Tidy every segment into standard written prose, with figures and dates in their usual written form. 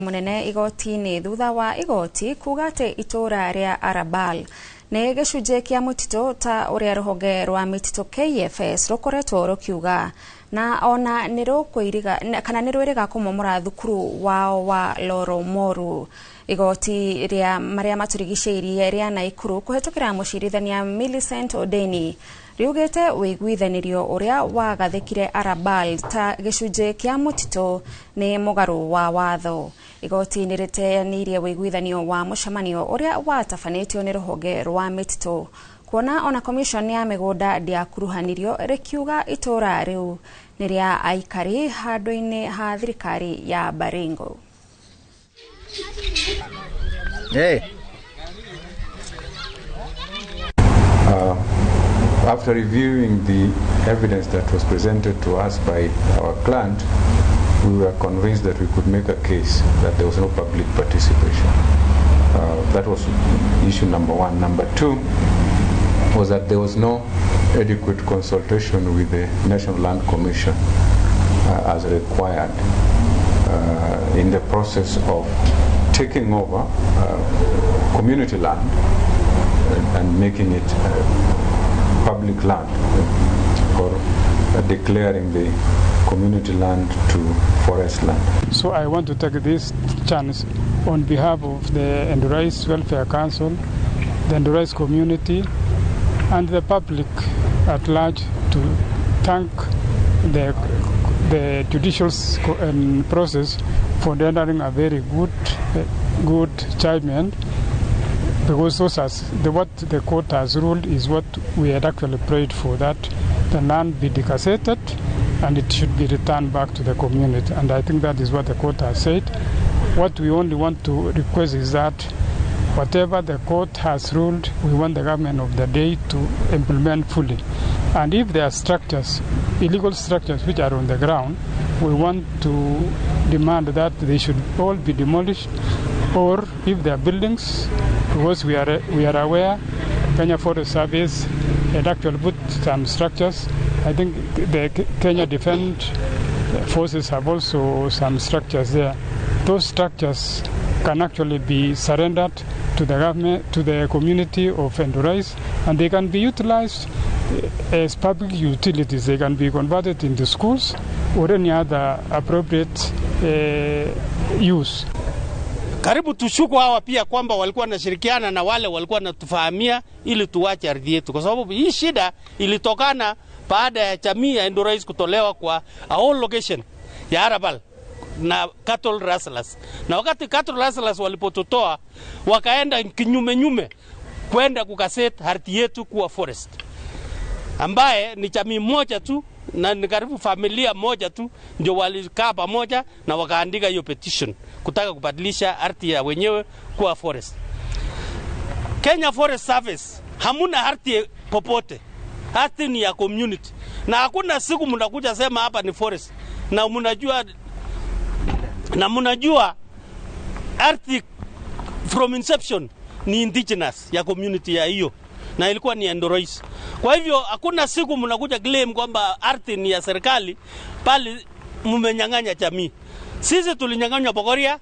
Munene igoti-inĩ thutha wa igoti kuga atĩ itũra rĩa Arabal nĩ gĩcunjĩ kĩa mũtitũ ta ũrĩa rũhonge rwa mĩtitũ KFS rũkoretwo rũkiuga na ona nĩ rũkũiriga kana nĩ rwĩrĩga kũmomora thukuru wao wa Loro Moru. Igoti rĩa marĩa matũrigicĩirie rĩa Naikuru kũhetũkĩra mũcirithania Millicent Odeni riugĩte ũiguithanĩrio ũrĩa wagathĩkire Arabal ta gĩcunjĩ kĩa mũtitũ nĩ mũgarũ wa watho. Igoti nĩ rĩteanĩirie ũiguithanio wa mũcemanio ũrĩa watabanĩtio nĩ rũhonge rwa mĩtitũ kuona ona commission ya mĩgũnda ndĩakuruhanirio, rĩkiuga itũra rĩu nĩ rĩa aikari handũ-inĩ ha thirikari ya Baringo. Hey. After reviewing the evidence that was presented to us by our client, we were convinced that we could make a case that there was no public participation. That was issue number one. Number two was that there was no adequate consultation with the National Land Commission as required in the process of taking over community land and making it public land or declaring the community land to forest land. So I want to take this chance on behalf of the Endorois Welfare Council, the Endorois community, and the public at large to thank the judicial process for rendering a very good judgment, because what the court has ruled is what we had actually prayed for, that the land be degazetted and it should be returned back to the community. And I think that is what the court has said. What we only want to request is that whatever the court has ruled, we want the government of the day to implement fully. And if there are structures, illegal structures which are on the ground, we want to demand that they should all be demolished, or if there are buildings, because we are aware Kenya Forest Service had actually put some structures. I think the Kenya Defense Forces have also some structures there. Those structures can actually be surrendered to the government, to the community of Endorois, and they can be utilized as public utilities. They can be converted into schools or any other appropriate use. Karibu tushuku hawa pia kwamba walikuwa wanashirikiana na wale walikuwa wanatufahamia ili tuache ardhi yetu, kwa sababu hii shida ilitokana baada ya jamii ya Endorois kutolewa kwa a whole location ya Arabal na cattle rustlers. Na wakati cattle rustlers walipotutoa, wakaenda kinyume nyume kwenda kugazette ardhi yetu kuwa forest, ambaye ni jamii moja tu na ni karibu familia moja tu ndio walikaa pamoja na wakaandika hiyo petition kutaka kubadilisha ardhi ya wenyewe kuwa forest. Kenya Forest Service, hamuna ardhi popote. Ardhi ni ya community. Na hakuna siku mnakuja sema hapa ni forest. Na mnajua ardhi from inception ni indigenous ya community ya hiyo, na ilikuwa ni Endorois. Kwa hivyo hakuna siku mnakuja claim kwamba ardhi ni ya serikali pale mmenyang'anya jamii. Sisi tulinyang'anywa Bogoria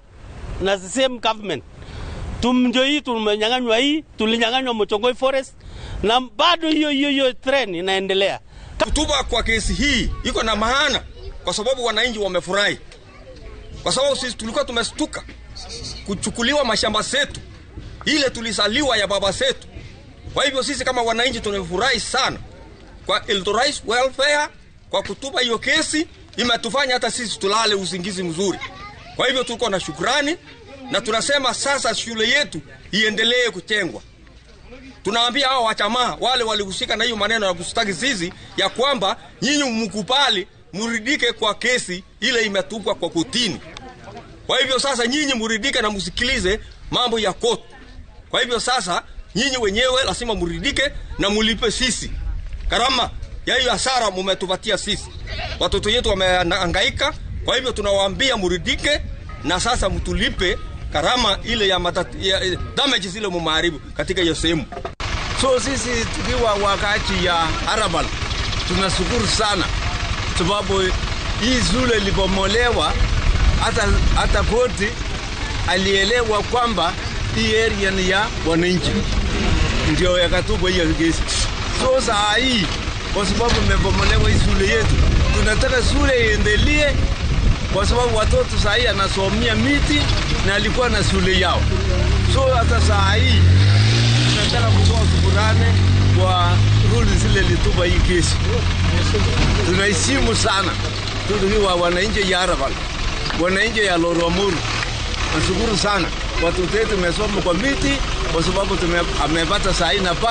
na the same government. Tumjo hii tumenyang'anywa hii, tulinyang'anywa Mochongoi Forest na bado hiyo hiyo hiyo trend inaendelea. Kutuba kwa kesi hii iko na maana kwa sababu wananchi wamefurahi. Kwa sababu sisi tulikuwa tumestuka kuchukuliwa mashamba zetu ile tulisaliwa ya baba zetu. Kwa hivyo sisi kama wananchi tumefurahi sana kwa Endorois Welfare kwa kutupa hiyo kesi, imetufanya hata sisi tulale usingizi mzuri. Kwa hivyo tuko na shukrani na tunasema sasa shule yetu iendelee kujengwa. Tunaambia hao wachamaa wale walihusika na hiyo maneno ya kustaki sisi ya kwamba nyinyi mkubali muridike kwa kesi ile imetupwa kwa kotini. Kwa hivyo sasa nyinyi muridike na msikilize mambo ya court. Kwa hivyo sasa nyinyi wenyewe lazima muridike na mulipe sisi gharama ya hiyo hasara mumetupatia sisi. Watoto yetu wamehangaika. Kwa hivyo tunawaambia muridike na sasa mtulipe gharama ile ya damages ile mumeharibu katika hiyo sehemu. So sisi tukiwa wakati ya Arabal tunashukuru sana, sababu hii shule ilibomolewa, hata koti alielewa kwamba hii area ni ya wananchi, ndio yakatupwa hiyo kesi. So saa hii kwa sababu imebomolewa hii shule yetu, tunataka shule iendelee kwa sababu watoto saa hii anasomia miti na alikuwa na shule yao. So hata saa hii tunataka kutoa shukurani kwa ruli zile litupa hii kesi. Tunaheshimu sana tukiwa wananchi ya Arabal, wananchi ya Loromuru. Nashukuru sana watoto wetu wamesoma kwa miti kwa sababu amepata saa hii nafasi.